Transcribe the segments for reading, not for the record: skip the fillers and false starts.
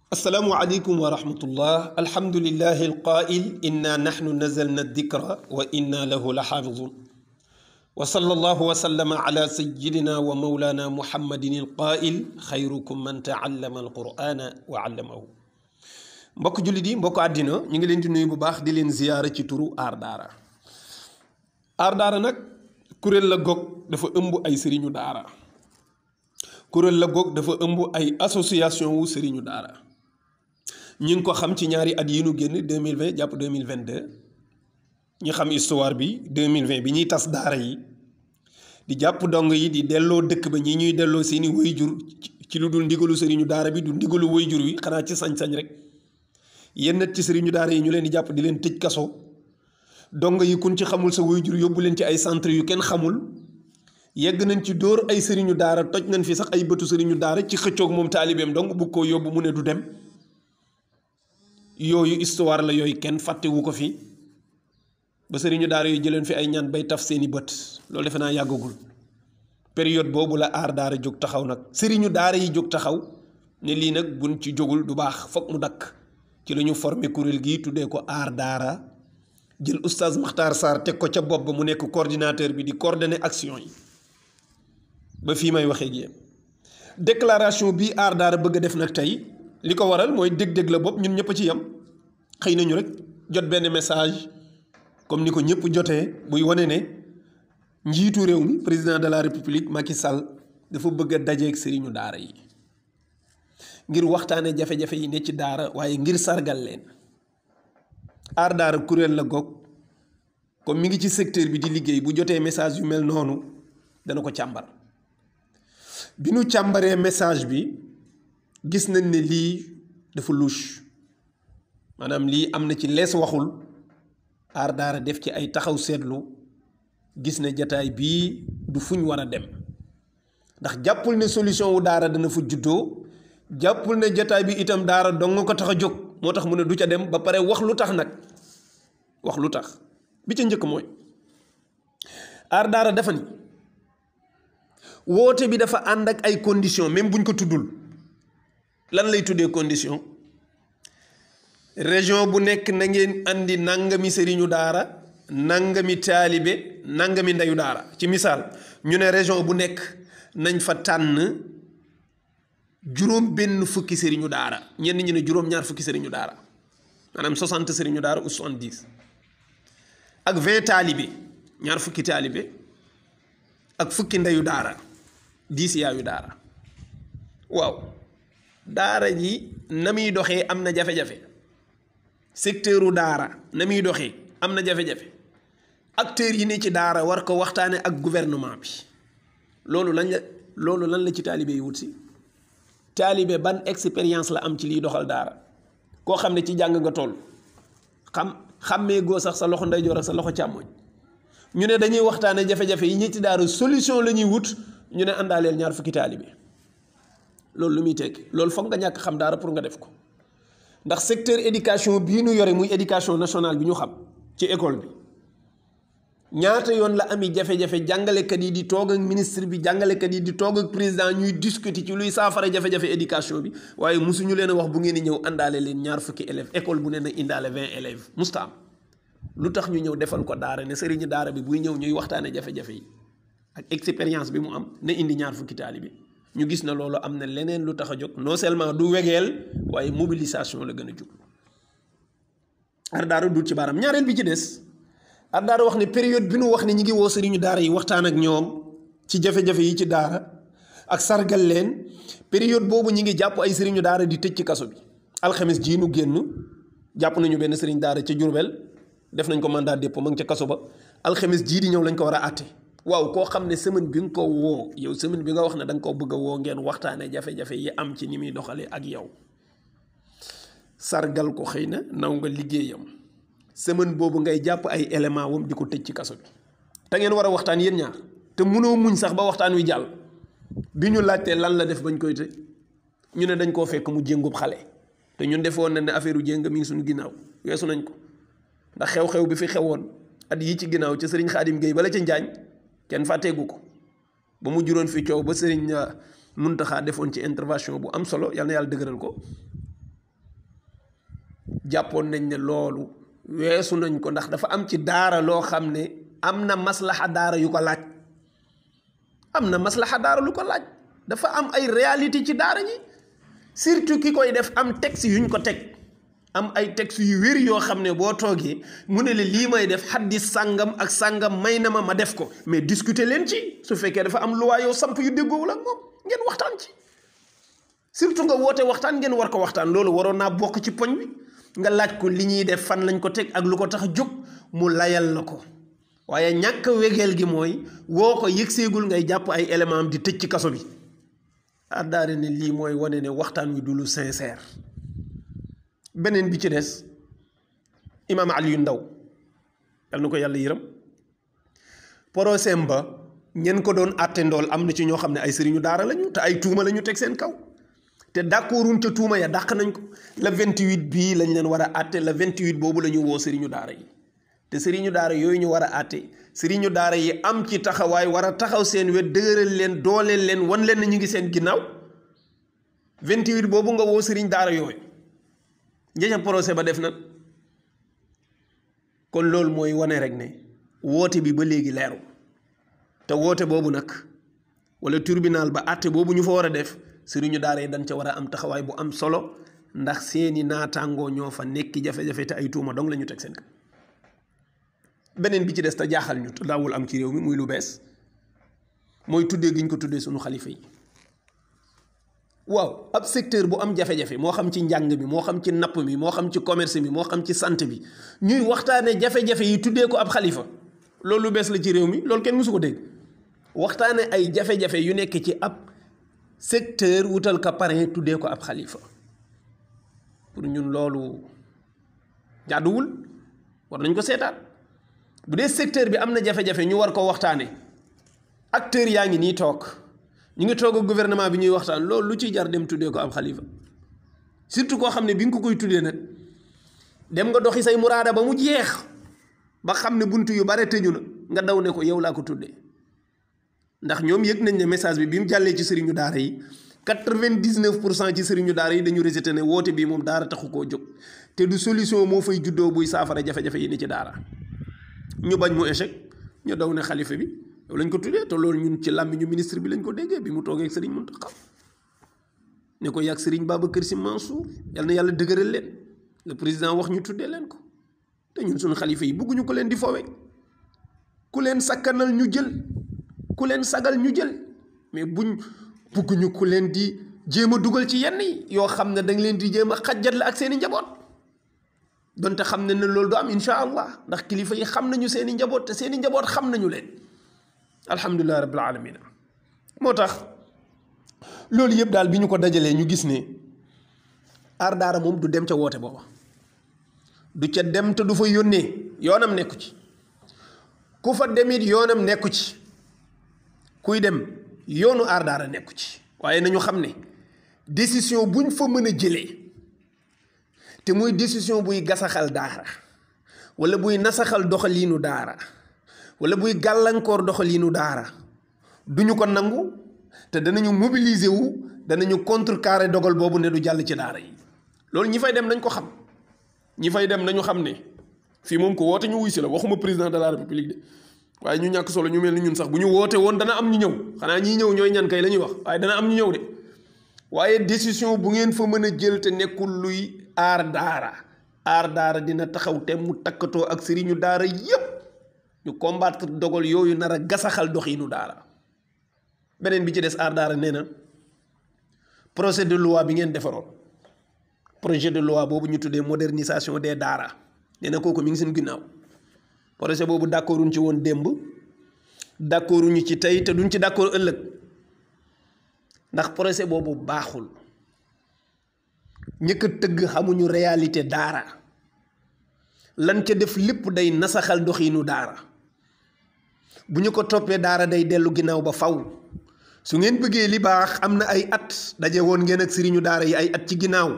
السلام عليكم ورحمة الله. الحمد لله القائل إنا نحن نزلنا الذكر وإنا له لحافظون. وصلى الله وسلم على سيدنا ومولانا محمد القائل خيركم من تعلم القرآن وعلمه. mbokk jullit yi mbokk àddina ñu ngi leen di nuyu bu baax di leen ziyaara ci turu Aar Daara. Aar Daara nag kuréel la goog dafa ëmb ay sëriñu daara, kuréel la goog dafa ëmb ay association wu sëriñu daara. ñi ngi ko xam ci ñaari at yi nu génn 2020 jàpp 2022 ñi xam histoire bi 2020 bi ñuy tas daara yi di jàpp dong yi di delloo dëkk ba ñi ñuy delloo seeni waajur ci lu dul ndigalu sëriñu daara bi du ndigalu waajur wi xanaa ci sañ-sañ rek. yenn ci sëriñu daara yi ñu leen di jàpp di leen tëj kaso, dong yi kun ci xamul sa waajur yóbbu leen ci ay centre yu kenn xamul, yegg nañ ci dóor ay sëriñu daara, toj nañ fi sax ay bëtu sëriñu daara ci xëccoog moom taalibeem dong bu ko yóbbu mu ne du dem. yooyu histoire la, yooyu kenn fàttewu ko fi ba sëriñu daara yu jëleen fi ay ñaan bay taf seeni bët, loolu defe naa yàggagul. période boobu la Aar Daara jóg taxaw nag, sëriñu daara yi jóg taxaw ne lii nag buñ ci jógul du baax, foog mu dakk. ci la ñu formé kuréel gii tuddee ko Aar Daara, jël oustaz Makhtar Sarr teg ko ca bopp ba mu nekk coordinateur bi di coordonner action yi ba fii may waxee ji. déclaration bi Aar Daara bëgg a def nag tey li ko waral mooy dég-dég la bopp, ñun ñëpp a ci yam. xëy nañu rek jot benn message comme ni ko ñëpp jotee buy wane ne njiitu réew mi président de la république Macky Sall dafa bëgg a dajeeg sëriñu daara yi ngir waxtaane jafe-jafe yi ne ci daara waaye ngir sargal leen. Aar Daara kuréel la goog comme mi ngi ci secteur bi di liggéey, bu jotee message yu mel noonu dana ko càmbar. bi nu càmbaree message bi gis nañ ne lii dafa louche, maanaam lii am na ci lees waxul. Aar Daara def ci ay taxaw seetlu, gis ne jataay bii du fuñ war a dem, ndax jàppul ne solution wu daara dana fa juddoo, jàppul ne jataay bi itam daara dong nga ko tax a jóg, moo tax mu ne du ca dem. ba pare wax lu tax nag, wax lu tax. bi ca njëkk mooy Aar Daara dafa ni woote bi dafa ànd ak ay conditions, même buñ ko tuddul. lan lay tuddee condition? région bu nekk na ngeen andi nangami sëriñu daara, nangami taalibe, nangami ndeyu daara. ci misaal ñu ne région bu nekk nañ fa tànn juróom benn fukki sëriñu daara, ñenn ñi ne juróom ñaar fukki sëriñu daara, maanaam 60 sëriñu daara ou 70, ak 20 taalibe, ñaar fukki taalibe, ak fukki ndeyu daara, 10 yaayu daara. waaw daara ji na muy doxee am na jafe-jafe, secteuru daara na muy doxee am na jafe-jafe, acteurs yi ne ci daara war ko waxtaane ak gouvernement bi. loolu lan la ci taalibe yi wut si? taalibe ban expérience la am ci liy doxal daara? koo xam ne ci jàng nga toll, xàmmee goo sax sa loxo ndeyjoor ak sa loxo càmmoñ, ñu ne dañuy waxtaane jafe-jafe yi ñi ci daara solution la ñuy wut, ñu ne àndaaleel ñaar fukki taalibe. loolu lu muy tekki? loolu foog nga ñàkk xam daara pour nga def ko, ndax secteur éducation bii nu yore muy éducation nationale bi ñu xam ci école bi, ñaata yoon la ami jafe-jafe, jàngalekat yi di toog ak ministre bi, jàngalekat yi di toog ak président, ñuy discuter ci luy saafara jafe-jafe éducation bi, waaye musuñu leen a wax bu ngeen di ñëw àndaale leen ñaar fukki élèves, école bu ne na indaale 20 élèves. musta am. lu tax ñu ñëw defal ko daara ne sëriñu daara bi buy ñëw ñuy waxtaane jafe-jafe yi ak expérience bi mu am na indi ñaar fukki taalibe. ñu gis na loolu am na leneen lu tax a jóg, non seulement du wegeel waaye mobilisation la gën a jóg. Aar Daara dut ci baaraam. ñaareel bi ci des, Aar Daara wax ne période bi nu wax ne ñi ngi woo sëriñu daara yi waxtaan ak ñoom ci jafe-jafe yi ci daara ak sargal leen, période boobu ñi ngi jàpp ay sëriñu daara di tëj ci kaso bi. alxames jii nu génn jàpp nañu benn sëriñ daara ca Jurbel, def nañ ko mandat dépôt, ma ngi ca kaso ba. alxames jii di ñëw lañ ko war a àtte. waaw koo xam ne semaine bi nga ko woo, yow semaine bi nga wax ne da nga koo bëgg a woo ngeen waxtaane jafe-jafe yi am ci ni muy doxalee ak yow, sargal ko, xëy na naw nga liggéeyam, semaine boobu ngay jàpp ay élément wam di ko tëj ci kaso bi. te ngeen war a waxtaan yéen ñaar, te mënoo muñ sax ba waxtaan wi jàll. bi ñu laajtee lan la def bañ koy tëj, ñu ne dañ koo fekk mu jéngub xale, te ñun defoon na ne affaire u jéng mi ngi suñu ginnaaw, weesu nañ ko. ndax xew-xew bi fi xewoon at yi ci ginnaaw ca sëriñ Xaadim Géey bala ca Njaañ kenn fàtteegu ko, ba mu juróon fi coow ba sëriñ Muntaxa defoon ci intervention bu am solo, yal na yàlla dëgëral ko. jàppoon nañ ne loolu weesu nañ ko ndax dafa am ci daara loo xam ne am na maslaxa daara yu ko laaj dafa am ay réalité ci daara ji surtout ki koy def am texte yuñ ko teg am ay texte yu wér yoo xam ne boo toogee mu ne la lii may def xaddis sàngam ak sàngam may na ma def ko mais discuter leen ci su fekkee dafa am luwaa yow samp yu déggoowul ak moom ngeen waxtaan ci surtout nga woote waxtaan ngeen war ko waxtaan loolu waroon naa bokk ci poñ bi nga laaj ko li ñuy def fan lañ ko teg ak lu ko tax a jóg mu layal la ko waaye ñàkk wegeel gi mooy woo ko yëgseegul ngay jàpp ay élément am di tëj ci kaso bi daare ne lii mooy wane ne waxtaan wi du lu sincère. beneen bi ci des imaam Aliou Ndaw yal na ko yàlla yërëm procès ba ñen ko doon àtte ndool am na ci ñoo xam ne ay sëriñu daara lañu te ay tuuma lañu teg seen kaw te d'accorduñ ca tuuma ya dàq nañ ko le 28 bii lañ leen war a àtte le 28 boobu la ñu woo sëriñu daara yi te sëriñu daara yooyu ñu war a àtte sëriñu daara yi am ci taxawaay war a taxaw seen wet dëgëral leen dooleel leen wan leen na ñu ngi seen ginnaaw 28 boobu nga woo sëriñ daara yooyu njëca procès ba def na kon loolu mooy wane rek ne woote bi ba léegi leeru te woote boobu nag wala tribunal ba àtte boobu ñu fa war a def sëriñu daara yi dañ ca war a am taxawaay bu am solo ndax seeni naataangoo ñoo fa nekki jafe-jafe te ay tuuma dong la ñu teg seen kaw beneen bi ci des te jaaxal ñu te daawul am ci réew mi muy lu bees mooy tuddee gi ñu ko tuddee suñu xalifa yi waaw ab secteur bu am jafe-jafe moo xam ci njàng mi moo xam ci napp mi moo xam ci commerce bi moo xam ci santé bi ñuy waxtaane jafe-jafe yi tuddee ko ab xalifa loolu lu bees la ci réew mi loolu kenn mësu ko dégg waxtaane ay jafe-jafe yu nekk ci ab secteur wutal ka parrain tuddee ko ab xalifa pour ñun loolu jàdduwul war nañ ko seetaat bu dee secteur bi am na jafe-jafe ñu war ko waxtaane acteur yaa ngi nii toog ñu ngi toog ak gouvernement bi ñuy waxtaan loolu lu ciy jar dem tuddee ko ab xalifa surtout koo xam ne bi nga ko koy tuddee nag dem nga doxi say muraada ba mu jeex ba xam ne bunt yu bare tëju na nga daw ne ko yow laa ko tuddee ndax ñoom yëg nañ ne message bi mu jàllee ci sëriñu daara yi 99% ci sëriñu daara yi dañu rejeté ne woote bii moom daara taxu koo jóg te du solution moo fay juddoo buy saafara jafe-jafe yi ni ci daara ñu bañ mu échec ñu daw ne xalifa bi yow lañ ko tuddee te loolu ñun ci làmmiñu ministre bi lañ ko déggee bi mu toogee ak sëriñ Mountakha ne ko yàgg sëriñ Babacar Sy Mansour yal na yàlla dëgëral leen le président wax ñu tuddee leen ko te ñun suñu xalifa yi bëgguñu ko leen di fowe ku leen sakkanal ñu jël ku leen sagal ñu jël mais bëgguñu ku leen di jéem a dugal ci yenn yi yoo xam ne dañ leen di jéem a xajjat la ak seeni njaboot donte xam ne loolu du am incha allah ndax kilifa yi xam nañu seeni njaboot te seeni njaboot xam nañu leen alhamdulilah rabbil alamin moo tax loolu yëpp daal bi ñu ko dajalee ñu gis ne aar daara moom du dem ca woote booba du ca dem te du fa yónnee yoonam nekku ci ku fa demit yoonam nekku ci kuy dem yoonu aar daara nekku ci waaye nañu xam ne décision buñ fa mën a jëlee te muy décision buy gasaxal daara wala buy nasaxal doxaliinu daara wala buy gàllankoor doxaliinu daara duñu ko nangu te danañu mobiliser wu danañu contrecarrer dogal boobu ne du jàll ci daara yi loolu ñi fay dem nañ ko xam ñi fay dem nañu xam ne fii moom ko woote ñu wuy si la waxuma président de la république de waaye ñu ñàkk solo ñu mel ni ñun sax bu ñu woote woon dana am ñu ñëw xanaa ñiy ñëw ñooy ñan kay la ñuy wax waaye dana am ñu ñëw de waaye décision bu ngeen fa mën a jël te nekkul luy aar daara dina taxaw te mu takkatoo ak sëriñu daara yépp ñu combattre dogal yooyu nar a gasaxal doxiinu daara beneen bi ci des aar daara nee na projet de loi bi ngeen defaroon projet de loi boobu ñu tuddee modernisation des daara nee na kooku mi ngi seen ginnaaw projet boobu d'accorduñ ci woon démb d'accorduñu ci tey te duñ ci d'accord ëllëg ndax projet boobu baaxul ñëkk a tëgg xamuñu réalité daara lan ca def lépp day nasaxal doxiinu daara bu ñu ko toppee daara day dellu ginnaaw ba faw su ngeen bëggee li baax am na ay at daje woon ngeen ak sëriñu daara yi ay at ci ginnaaw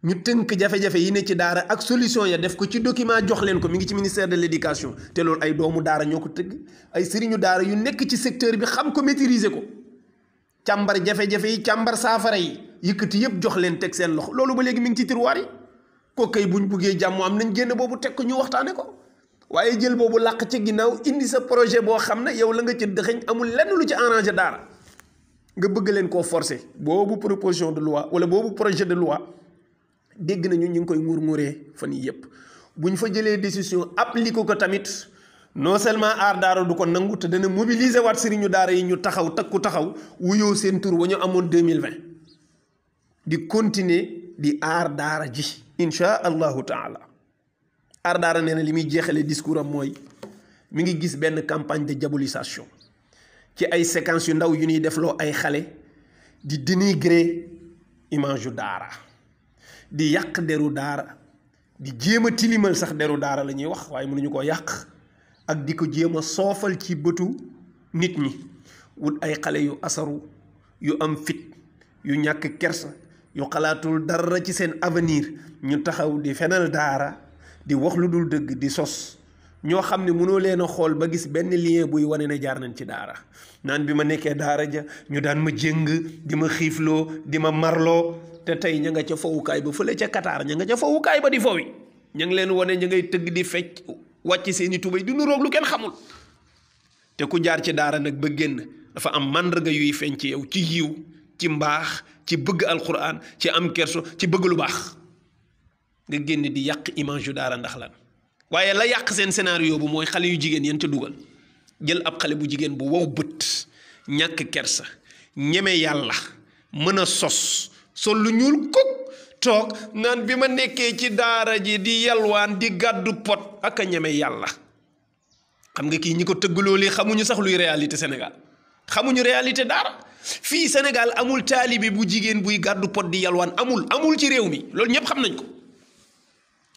ñu tënk jafe-jafe yi ne ci daara ak solution ya def ko ci document jox leen ko mi ngi ci ministère de l'éducation te loolu ay doomu daara ñoo ko tëgg ay sëriñu daara yu nekk ci secteur bi xam ko maîtriser ko càmbar jafe-jafe yi càmbar saafara yi yëkkati yëpp jox leen teg seen loxo loolu ba léegi mi ngi ci tiroir yi ko kay buñ buggee jàmm am nañ génn boobu teg ko ñu waxtaane ko waaye jël boobu làq ci ginnaaw indi sa projet boo xam ne yow la nga ci dëxëñ amul lenn lu ci arrangé daara nga bëgg leen koo forcer boobu proposition de loi wala boobu projet de loi dégg nañu ñu ngi koy murmuree fan yii yëpp bu ñu fa jëlee décision appliqué ko tamit non seulement aar daara du ko nangu te dana mobiliser waat sëriñu daara yi ñu taxaw takku taxaw wuyoo seen tur wa ñu amoon 2020 di continuer di aar daara ji insha allahu taala. aar daara nee na li muy jeexalee discours am mooy mi ngi gis benn campagne de diabolisation ci ay séquences yu ndaw yu ñuy defloo ay xale di dénigrer image yu daara di yàq deru daara di jéem a tilimal sax deru daara la ñuy wax waaye mënuñu ko yàq ak di ko jéem a soofal ci bëtu nit ñi wut ay xale yu asaru yu am fit yu ñàkk kersa yu xalaatul dara ci seen avenir ñu taxaw di fenal daara di wax lu dul dëgg di sos ñoo xam ne mënoo leen a xool ba gis benn lien buy wane ne jaar nañ ci daara naan bi ma nekkee daara ja ñu daan ma jëng di ma xiifloo di ma marloo te tey ña nga ca fowukaay ba fële ca Qatar ña nga ca fowukaay ba di fowi ña ngi leen wane ña ngay tëgg di fecc wàcc seeni tubay di nuroog lu kenn xamul te ku jaar ci daara nag ba génn dafa am màndarga yuy feeñ ci yow ci yiw ci mbaax ci bëgg alquran ci am kerso ci bëgg lu baax nga génn di yàq image yu daara ndax lan waaye la yàq seen scénario bu mooy xale yu jigéen yéen ca dugal jël ab xale bu jigéen bu wow bët ñàkk kersa ñeme yàlla mën a sos sol lu ñuul kuk toog naan bi ma nekkee ci daara ji di yalwaan di gàddu pot ak a ñeme yàlla xam nga kii ñi ko tëggaloo lii xamuñu sax luy réalité Sénégal xamuñu réalité daara fii Sénégal amul taalibi bu jigéen buy gàddu pot di yalwaan amul ci réew mi loolu ñëpp xam nañ ko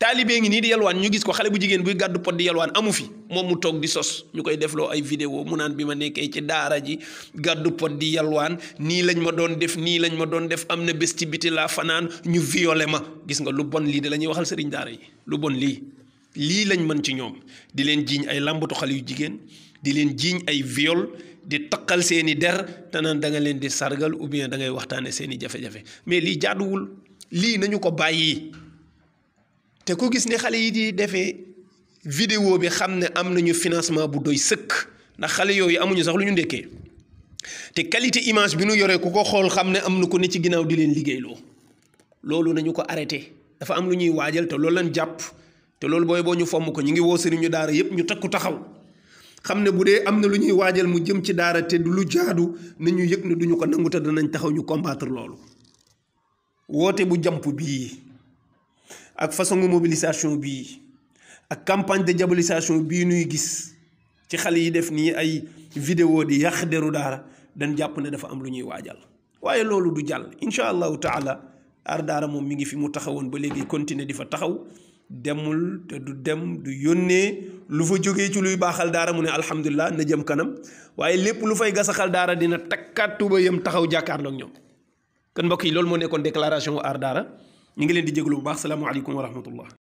taalibee ngi nii di yalwaan ñu gis ko xale bu jigéen buy gàddu pot di yalwaan amu fi moom mu toog di sos ñu koy defloo ay vidéo mu naan bi ma nekkee ci daara ji gàddu pot di yalwaan nii lañ ma doon def am na bés ci biti laa fanaan ñu violé ma gis nga lu bon lii de la ñuy waxal sëriñ daara yi lu bon lii lañ mën ci ñoom di leen jiiñ ay làmbatu xale yu jigéen di leen jiiñ ay viol di taqal seeni der te naan da nga leen di sargal ou bien da ngay waxtaane seeni jafe-jafe mais lii jaaduwul lii nañu ko bàyyi te ku gis ne xale yi di defee vidéo bi xam ne am nañu financement bu doy sëkk ndax xale yooyu amuñu sax lu ñu ndekkee te qualité image bi nu yoree ku ko xool xam ne am na ko ne ci ginnaaw di leen liggéeyloo loolu nañu ko arrêté dafa am lu ñuy waajal te loolu lañ jàpp te loolu boo ñu fomm ko ñu ngi woo sëriñu daara yépp ñu takku taxaw xam ne bu dee am na lu ñuy waajal mu jëm ci daara te du lu jaadu nañu yëg ne duñu ko nangu te danañ taxaw ñu combattre loolu woote bu jàmp bii ak façon mobilisation bii ak campagne de diabolisation bii nuy gis ci xale yi def nii ay vidéo di yàq deru daara dañ jàpp ne dafa am lu ñuy waajal waaye loolu du jàll incha allahu taala aar daara moom mi ngi fi mu taxawoon ba léegi continuer di fa taxaw demul te du dem du yónnee lu fa jógee ci luy baaxal daara mu ne alhamdulilah na jëm kanam waaye lépp lu fay gasaxal daara dina takkaat tuba yam taxaw jàkkaarloog ñoom kon mbokk yi loolu moo nekkoon déclaration aar daara ñu ngi leen di jéglu bu baax salaamualeykum wa rahmatullah